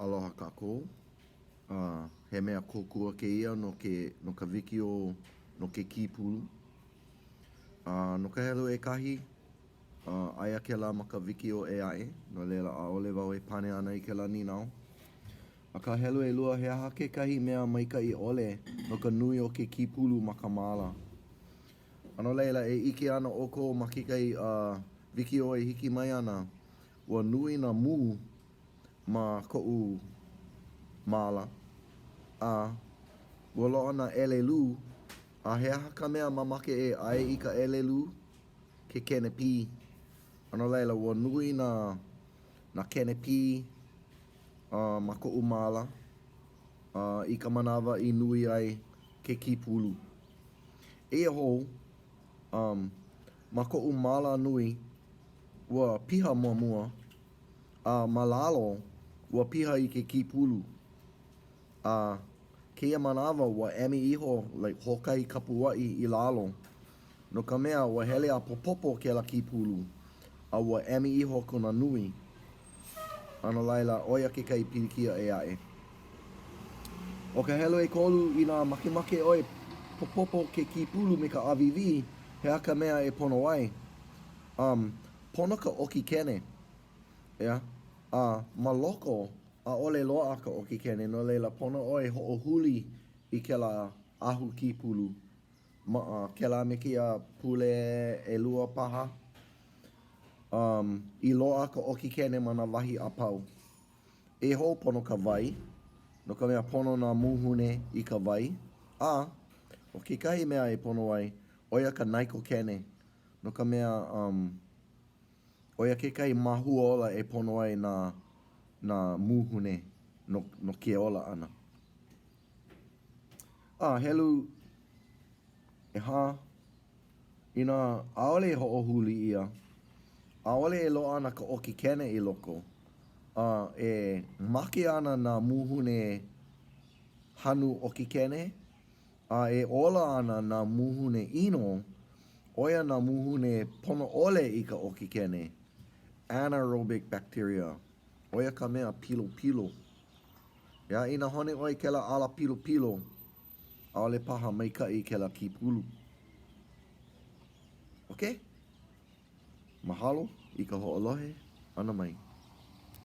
Aloha kākou. Uh, he mea kōkua kēia no ke, no ka wikiō no ke kīpulu. Uh, no ka helu ʻekahi, uh, aia kēlā ma ka wikiō ʻē aʻe, no laila ʻaʻole wau e pane ana i kēlā nīnau. Akā helu ʻelua, he aha kekahi mea maikaʻi ʻole no ka nui o ke kīpulu ma ka māla? A no laila, e ʻike ana ʻoukou ma kekahi uh, wikiō e hiki mai ana, ua nui nā mū ma koʻu māla, a ua loaʻa nā ʻelelū, a he aha ka mea mamake e ʻai i ka ʻelelū? Ke kenepī. A no laila, ua nui nā, nā kenepī uh, ma koʻu māla uh, i ka manawa i nui ai ke kīpulu. Eia hou, um, ma koʻu māla nui, ua piha muamua, A ma lalo, ua piha i ke kīpulu. A kēia manawa, ua emi iho like hoʻokahi kapuaʻi i lalo, no ka mea, ua hele a popopo kēlā kīpulu, a ua emi iho kona nui. A no laila, ʻo ia kekahi pilikia ʻē aʻe. ʻO ka helu ʻekolu, inā makemake ʻoe popopo ke kīpulu me ka ʻāwīwī, he aha ka mea e pono ai? Um, pono ka ʻokikene. ʻEā? A ma loko, ʻaʻole loaʻa ka ʻokikene, no laila pono ʻoe hoʻohuli i kēlā ahu kīpulu ma kēlā me kēia pule ʻelua paha, um, i loaʻa ka ʻokikene ma nā wahi a pau. Eia hou pono ka wai, no ka mea pono nā mūhune i ka wai, a ʻo kekahi mea e pono ai, ʻo ia ka naikokene, no ka mea, um, ʻO ia kekahi māhuaola e pono ai nā nā mūhune no no ke ola ʻana. A helu ʻehā, inā ʻaʻole e hoʻohuli ʻia, ʻaʻole e loaʻa ana ka ʻokikene i loko, a e make ana nā mūhune hanu ʻokikene, A e ola ana nā mūhune ʻino, ʻo ia nā mūhune pono ʻole i ka ʻokikene, anaerobic bacteria, ʻo ia ka mea pilopilo. ʻEā, inā hone ʻoe i kēlā ala pilopilo, ʻaʻole paha maikaʻi kēlā kīpulu. Okay? Mahalo i ka hoʻolohe ʻana mai.